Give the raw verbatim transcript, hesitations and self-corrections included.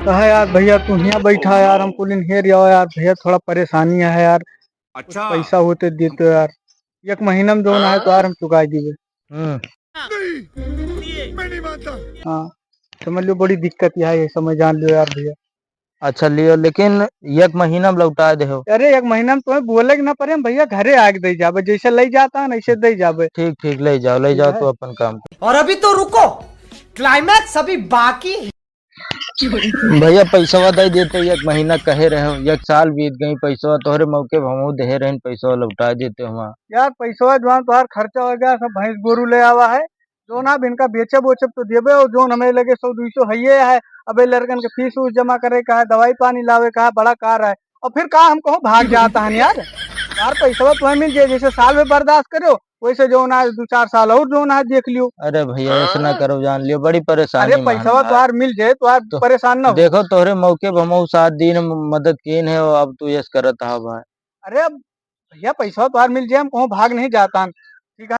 कहा यार भइया, तू हियाँ बैठा यार, हमको लिन हेर जाओ यार भइया, थोड़ा परेशानी है यार, कुछ अच्छा। पैसा होते देते यार, एक महीना में जौन है तो यार हम चुकाई दीबे। हम्म। नहीं, मैं नहीं मानता। हाँ, समझ लो बड़ी दिक्कत यहाँ है, ये समय जान लो यार भइया। अच्छा लियो, लेकिन एक महीना में लौटा देहो। अरे एक महीना में तुम्हें बोले के ना पड़े, हम भइया घरे आके दे जाबे, जैसे ले जाता है ना ऐसे दे जाबे। ठीक ठीक, ले जाओ, ले जाओ है। तू अपन काम। और अभी तो रुको, climax अभी बाकी है। भइया पैसवा दे देते, एक महीना कहे रहे हो, एक साल बीत गई, पैसवा तोहरे मौके पे हमहू देहे रहन, पैसवा लौटा देते हुआ। यार पैसवा जौन तोहार खर्चा हो गया, सब भैंस गोरू ले आवा है, जौन अब इनका बेचब ओचब तो देबे, और जौन हमें लगे सौ दुई सौ हइये है, अबे लड़कन के फीस उस जमा करे का है, दवाई पानी लावे का है, बड़ा कार है, और फिर का हम कहूँ भाग जाता है यार। यार पैसवा तुम्हें मिल जाए, जैसे साल में बर्दाश्त करो, वैसे जौन आज दो चार साल और जौन आज देख लियो। अरे भइया, ऐसे ना करो, जान लियो, बड़ी परेशानी अरे में पैसवा हम। तोहार मिल जाए, तोहार तो परेशान ना हो। देखो, तोहरे मौके पे हमहू साथ दीन, मदद कीन है, अब तू यस करत हा भाई। अरे अब भइया, पैसवा तोहार मिल जाए, हम कहूँ भाग नहीं जाता हन। ठीक है।